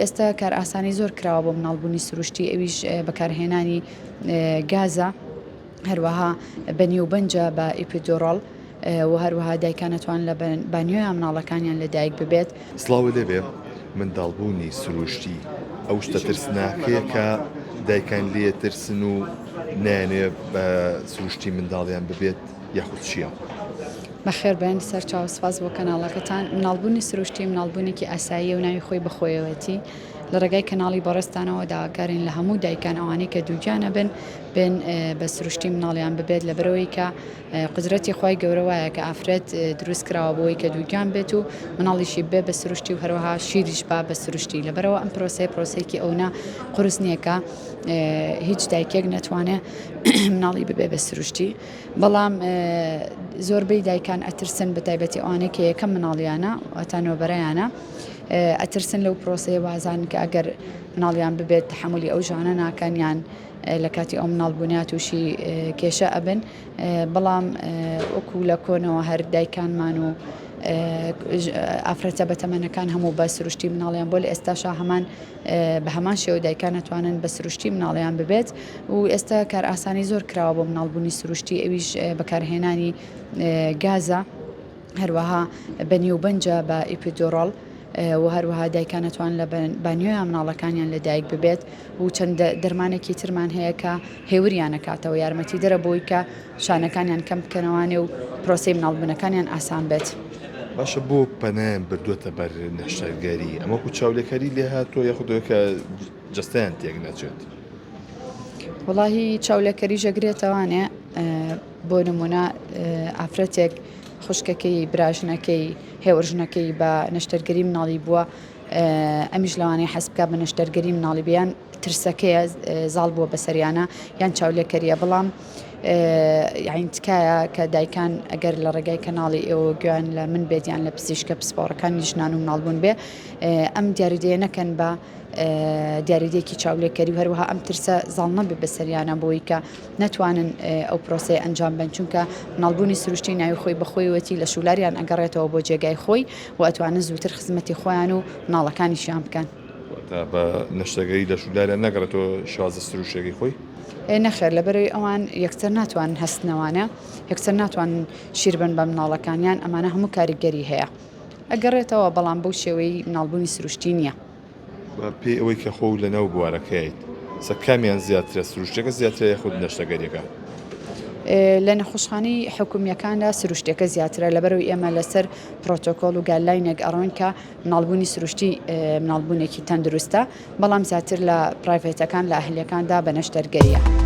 ئێستا کارئاسانی زۆر کراوە بۆ مناڵبوونی سروشتی ئەویش بەکارهێنانی گازە هەروەها بە نیوبەنجە بە epidural و هەروەها دایکان ئەتوان لە بانیۆیا مناڵەکانیان لە دایک ببێت. سڵاوت لێبێ منداڵبوونی سروشتی ئەو شتە ترسناکەیە کە دایکان لێ ترسن و نایانەوێ بە سروشتی منداڵیان ببێت یاخود چییە؟ بەخێربێن سەرچاو سپاس بۆ کەناڵەکەتان. مناڵبوونی سروشتی مناڵبوونێکی ئاساییە و ناوی خۆی بەخۆیەوەتی. لە ڕێگای کەناڵی بەڕێزتانەوە داواکارین لە هەموو دایکان ئەوانەی کە دووگیان ئەبن بێن بە سروشتی مناڵیان ببێت لەبەرئەوەی کە قودرەتی خوای گەورە وایە کە ئافرەت دروست کراوە بۆی کە دووگیان بێت و مناڵیشی بێ بە سروشتی و هەروەها شیریش با بە سروشتی لەبەرەوە ئەم پرۆسەیە پرۆسەیەکی ئەونە قورس نییە کە هیچ دایکێک نەتوانێت مناڵی ببێ بە سروشتی. بەڵام زۆربەی دایکان ئەترسن بە تایبەتی ئەوانەی کە یەکەم مناڵیانە واتا نۆبەرەیانە ئەترسن لەو پرۆسەیە وازان کە ئەگەر مناڵیان ببێت تحملی ئەو ژانە ناکەن یان لە کاتی ئەو مناڵ بوونیا تووشی کێشە ئەبن بەڵام وەکو لە کۆنەوە هەر دایکانمان و ئافرەتە بەتەمەنەکان هەموو بە سروشتی مناڵیان بۆ لە ئێستاشا هەمان بە هەمان شێوە دایکان ئەتوانن بە سروشتی مناڵیان ببێت و ئێستا کارئاسانی زۆر کراوە بۆ مناڵبوونی سروشتی ئەویش بەکارهێنانی گازە هەروەها بە نیوبەنجە بە epidural و هەروەها دایکان ئەتوان لە بانیۆیا مناڵەکانیان لە دایک ببێت و چەند دەرمانێکی ترمان هەیە کە هێوریان ئەکاتەوە یارمەتیدەرە بۆی کە شانەکانیان کەم بکەنەوانێ و پرۆسەی مناڵبوونەکانیان ئاسان بێت. باشە بۆ پەنایان بردووەتە بەر نەشتەرگەری؟ ئەمە وەکو چاولێکەری لێهاتووە یاخود ئەوەی کە جەستەیان تێک نەچێت؟ وەڵاهی چاولێکەریش ئەگرێتەوانێ بۆ نمونە ئافرەتێک خوشکەکەی براژنەکەی هێورژنەکەی بە نەشتەرگەری مناڵی بووە ئەمیش لەوانەیە حەز بکات بە نەشتەرگەری مناڵی بێ یان ترسەکەیە زاڵ بووە بەسەریانە یان چاولێکەریە بەڵام یاین تکایە کە دایکان ئەگەر لە ڕێگای کەناڵی ئێوە گوێیان لە من بێت یان لە پزیشکە پسپۆڕەکانی ژنان و مناڵبوون بێ ئەم دیاریدەیە نەکەن بە دیاریدەیەکی چاولێکەری و هەروەها ئەم ترسە زاڵ نەبێ بەسەریانە بۆی کە نەتوانن ئەو پرۆسەیە ئەنجام بەن چونکە مناڵبوونی سروشتی ناوی خۆی بەخۆیوەتی لە شولاریان ئەگەڕێتەوە بۆ جێگای خۆی و ئەتوانن زووتر خزمەتی خۆیان و مناڵەکانیشیان بکەن. واتە بە نەشتەرگەری لەش و لاریان ناگەڕێتەوە شێوازە سروشتیەکەی خۆی؟ نەخێر لەبەرئەوەی ئەوان یەکسەر ناتوانن هەستنەوانە یەکسەر ناتوانن شیر بەن بە مناڵەکانیان ئەمانە هەموو کاریگەری هەیە ئەگەڕێتەوە بەڵام بەو شێوەی مناڵبوونی سروشتی نییە. بە پێی ئەوەی کە خۆو لە ناو بوارەکەیت سە کامیان زیاترە سروشتیەکە زیاترە یاخود نەشتەگەریەکە؟ لە نەخۆشخانەی حکومییەکاندا سروشتیەکە زیاترە لەبەرئەوەی ئێمە لەسەر پرۆتۆکۆڵ و guideline ێک ئەڕۆین کە مناڵبوونی سروشتی مناڵبوونێکی تەندروستە بەڵام زیاتر لە private ەکان لە ئەهلیەکاندا بە نەشتەرگەریە.